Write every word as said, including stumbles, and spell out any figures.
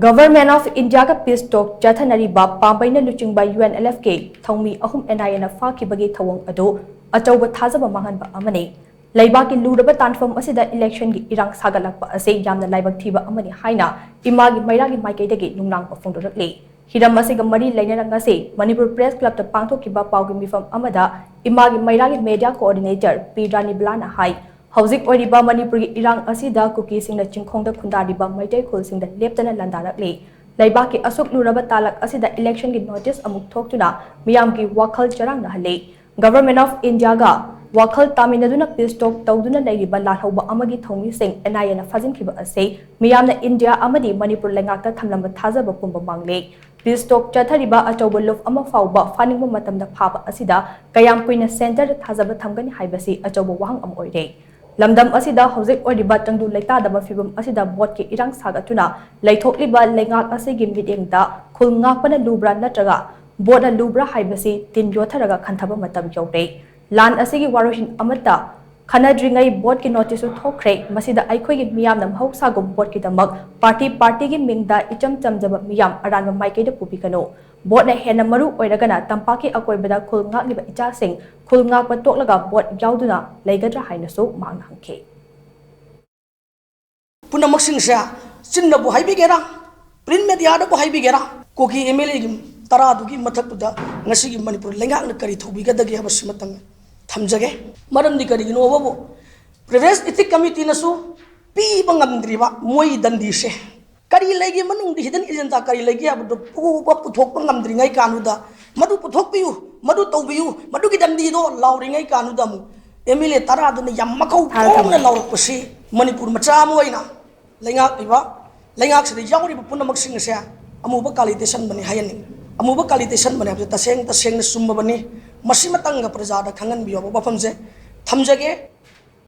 Government of India-ꯒ peace talk ꯆꯠꯊꯅꯔꯤꯕ ꯄꯥꯝꯕꯩꯅ ꯂꯨꯆꯤꯡꯕ U N L F-ꯀꯤ ꯊꯧꯃꯤ ꯑꯍꯨꯝ N I A-ꯅ ꯐꯥꯈꯤꯕꯒꯤ ꯊꯧꯑꯣꯡ ꯑꯗꯨ ꯑꯆꯧꯕ ꯊꯥꯖꯕ ꯃꯥꯡꯍꯟꯕ ꯑꯃꯅꯤ꯫ ꯂꯩꯕꯥꯛꯀꯤ ꯂꯨꯔꯕ ꯇꯥꯟꯐꯝ ꯑꯁꯤꯗ election-ꯒꯤ ꯏꯔꯥꯡ ꯁꯥꯒꯠꯂꯛꯄ ꯑꯁꯤ ꯌꯥꯝꯅ ꯂꯥꯏꯕꯛ ꯊꯤꯕ ꯑꯃꯅꯤ ꯍꯥꯏꯅ ꯏꯃꯥꯒꯤ ꯃꯩꯔꯥꯒꯤ ꯃꯥꯏꯀꯩꯗꯒꯤ ꯅꯨꯡꯅꯥꯡꯕ ꯐꯣꯡꯗꯣꯔꯛꯂꯤ꯫ ꯍꯤꯔꯝ ꯑꯁꯤꯒ ꯃꯔꯤ ꯂꯩꯅꯅ ꯉꯁꯤ ꯃꯅꯤꯄꯨꯔ Press Club-ꯇ ꯄꯥꯡꯊꯣꯛꯈꯤꯕ ꯄꯥꯎꯒꯤ ꯃꯤꯐꯝ ꯑꯃꯗ ꯏꯃꯥꯒꯤ ꯃꯩꯔꯥꯒꯤ media coordinator P ꯔꯥꯅꯤꯕꯂꯥꯅ ꯍꯥꯏ, ꯍꯧꯖꯤꯛ ꯑꯣꯏꯔꯤꯕ ꯃꯅꯤꯄꯨꯔꯒꯤ ꯏꯔꯥꯡ ꯑꯁꯤꯗ ꯀꯨꯀꯤꯁꯤꯡꯅ ꯆꯤꯡꯈꯣꯡꯗ ꯈꯨꯟꯗꯥꯔꯤꯕ ꯃꯩꯇꯩ ꯈꯨꯜꯁꯤꯡꯗ ꯂꯦꯞꯇꯅ ꯂꯥꯟꯗꯥꯔꯛꯂꯤ꯫ ꯂꯩꯕꯥꯛꯀꯤ ꯑꯁꯨꯛ ꯂꯨꯔꯕ ꯇꯥꯂꯛ ꯑꯁꯤꯗ election-ꯒꯤ notice ꯑꯃꯨꯛ ꯊꯣꯛꯇꯨꯅ ꯃꯤꯌꯥꯝꯒꯤ ꯋꯥꯈꯜ ꯆꯔꯥꯡꯅꯍꯜꯂꯤ꯫ Government of India-ꯒ ꯋꯥꯈꯜ ꯇꯥꯃꯤꯟꯅꯗꯨꯅ peace talk ꯇꯧꯗꯨꯅ ꯂꯩꯔꯤꯕ ꯂꯥꯜꯍꯧꯕ ꯑꯃꯒꯤ ꯊꯧꯃꯤꯁꯤꯡ N I A-ꯅ ꯐꯥꯖꯤꯟꯈꯤꯕ ꯑꯁꯤ ꯃꯤꯌꯥꯝꯅ ꯏꯟꯗꯤꯌꯥ ꯑꯃꯗꯤ ꯃꯅꯤꯄꯨꯔ ꯂꯩꯉꯥꯛꯇ ꯊꯝꯂꯝꯕ ꯊꯥꯖꯕ ꯄꯨꯝꯕ ꯃꯥꯡꯂꯦ꯫ Peace talk ꯆꯠꯊꯔꯤꯕ ꯑꯆꯧꯕ ꯂꯨꯞ ꯑꯃ ꯐꯥꯎꯕ ꯐꯥꯅꯤꯡꯕ ꯃꯇꯝꯗ ꯐꯥꯕ ꯑꯁꯤꯗ ꯀꯌꯥꯝ ꯀꯨꯏꯅ centre-ꯗ ꯊꯥꯖꯕ ꯊꯝꯒꯅꯤ ꯍꯥꯏꯕꯁꯤ ꯑꯆꯧꯕ ꯋꯥꯍꯪ ꯑꯃ ꯑꯣꯏꯔꯦ꯫ ꯂꯝꯗꯝ ꯑꯁꯤꯗ ꯍꯧꯖꯤꯛ ꯑꯣꯏꯔꯤꯕ ꯇꯪꯗꯨ ꯂꯩꯇꯥꯗꯕ ꯐꯤꯚꯝ ꯑꯁꯤꯗ vote-ꯀꯤ ꯏꯔꯥꯡ ꯁꯥꯒꯠꯇꯨꯅ ꯂꯩꯊꯣꯛꯂꯤꯕ ꯂꯩꯉꯥꯛ ꯑꯁꯤꯒꯤ ꯃꯤꯠꯌꯦꯡꯗ ꯈꯨꯜ ꯉꯥꯛꯄꯅ ꯂꯨꯕ꯭ꯔꯥ ꯅꯠꯇ꯭ꯔꯒ vote-ꯅ ꯂꯨꯕ꯭ꯔꯥ ꯍꯥꯏꯕꯁꯤ ꯇꯤꯟ ꯌꯣꯠꯊꯔꯒ ꯈꯟꯊꯕ ꯃꯇꯝ ꯌꯧꯔꯦ꯫ ꯂꯥꯟ ꯑꯁꯤꯒꯤ ꯋꯥꯔꯣꯏꯁꯤꯟ ꯑꯃꯠꯇ ꯈꯟꯅꯗ꯭ꯔꯤꯉꯩ vote-ꯀꯤ notice-ꯁꯨ ꯊꯣꯛꯈ꯭ꯔꯦ꯫ ꯃꯁꯤꯗ ꯑꯩꯈꯣꯏꯒꯤ ꯃꯤꯌꯥꯝꯅ ꯃꯍꯧꯁꯥꯒꯨꯝ vote-ꯀꯤꯗꯃꯛ party party-ꯒꯤ ꯃꯤꯡꯗ ꯏꯆꯝ ꯆꯝꯖꯕ ꯃꯤꯌꯥꯝ ꯑꯔꯥꯟꯕ ꯃꯥꯏꯀꯩꯗ ꯄꯨꯕꯤꯒꯅꯨ꯫ Vote-ꯅ ꯍꯦꯟꯅ ꯃꯔꯨ ꯑꯣꯏꯔꯒꯅ ꯇꯝꯄꯥꯛꯀꯤ ꯑꯀꯣꯏꯕꯗ ꯈꯨꯜ ꯉꯥꯛꯂꯤꯕ ꯏꯆꯥꯁꯤꯡ ꯈꯨꯜ ꯉꯥꯛꯄ ꯇꯣꯛꯂꯒ vote ꯌꯥꯎꯗꯨꯅ ꯂꯩꯒꯗ꯭ꯔꯥ ꯍꯥꯏꯅꯁꯨ ꯃꯍꯥꯛꯅ ꯍꯪꯈꯤ꯫ ꯄꯨꯝꯅꯃꯛꯁꯤꯡꯁꯦ ꯆꯤꯟꯅꯕꯨ ꯍꯥꯏꯕꯤꯒꯦꯔꯥ, print media-ꯗꯕꯨ ꯍꯥꯏꯕꯤꯒꯦꯔꯥ, ꯀꯨꯀꯤ M L A-ꯒꯤ ꯇꯔꯥꯗꯨꯒꯤ ꯃꯊꯛꯇꯨꯗ ꯉꯁꯤꯒꯤ ꯃꯅꯤꯄꯨꯔ ꯂꯩꯉꯥꯛꯅ ꯀꯔꯤ ꯇꯧꯕꯤꯒꯗꯒꯦ ꯍꯥꯏꯕꯁꯤꯃꯇꯪ ꯊꯝꯖꯒꯦ꯫ ꯃꯔꯝꯗꯤ ꯀꯔꯤꯒꯤꯅꯣꯕꯨ, Privilege Ethics Committee-ꯅꯁꯨ ꯄꯤꯕ ꯉꯝꯗ꯭ꯔꯤꯕ ꯃꯣꯏ ꯗꯟꯗꯤꯁꯦ ꯀꯔꯤ ꯂꯩꯒꯦ, ꯃꯅꯨꯡꯗ hidden agenda ꯀꯔꯤ ꯂꯩꯒꯦ ꯍꯥꯏꯕꯗꯨ ꯄꯨꯕ ꯄꯨꯊꯣꯛꯄ ꯉꯝꯗ꯭ꯔꯤꯉꯩ ꯀꯥꯟꯗꯨꯗ, "ꯃꯗꯨ ꯄꯨꯊꯣꯛꯄꯤꯌꯨ, ꯃꯗꯨ ꯇꯧꯕꯤꯌꯨ, ꯃꯗꯨꯒꯤ ꯗꯟꯗꯤꯗꯣ" ꯂꯥꯎꯔꯤꯉꯩ ꯀꯥꯟꯗꯨꯗ ꯑꯃꯨꯛ M L A ꯇꯔꯥꯗꯨꯅ ꯌꯥꯝ ꯃꯀꯧ ꯊꯥꯔꯛꯀꯅꯤ꯫ ꯀꯣꯡꯅ ꯂꯥꯎꯔꯛꯄꯁꯤ ꯃꯅꯤꯄꯨꯔ ꯃꯆꯥ ꯑꯃ ꯑꯣꯏꯅ ꯂꯩꯉꯥꯛꯂꯤꯕ, ꯂꯩꯉꯥꯛꯁꯤꯗ ꯌꯥꯎꯔꯤꯕ ꯄꯨꯝꯅꯃꯛꯁꯤꯡ ꯑꯁꯦ ꯑꯃꯨꯕ ꯀꯥꯂꯤ ꯇꯩꯁꯟꯕꯅꯤ ꯍꯥꯏꯍꯟꯅꯤꯡꯏ꯫ ꯑꯃꯨꯕ ꯀꯥꯂꯤ ꯇꯩꯁꯟꯕꯅꯤ ꯍꯥꯏꯕꯁꯦ ꯇꯁꯦꯡ ꯇꯁꯦꯡꯅ ꯆꯨꯝꯃꯕꯅꯤ꯫ ꯃꯁꯤꯃꯇꯪꯒ ꯄ꯭ꯔꯖꯥꯗ ꯈꯪꯍꯟꯕꯤꯌꯣ ꯍꯥꯏꯕ ꯋꯥꯐꯝꯁꯦ ꯊꯝꯖꯒꯦ꯫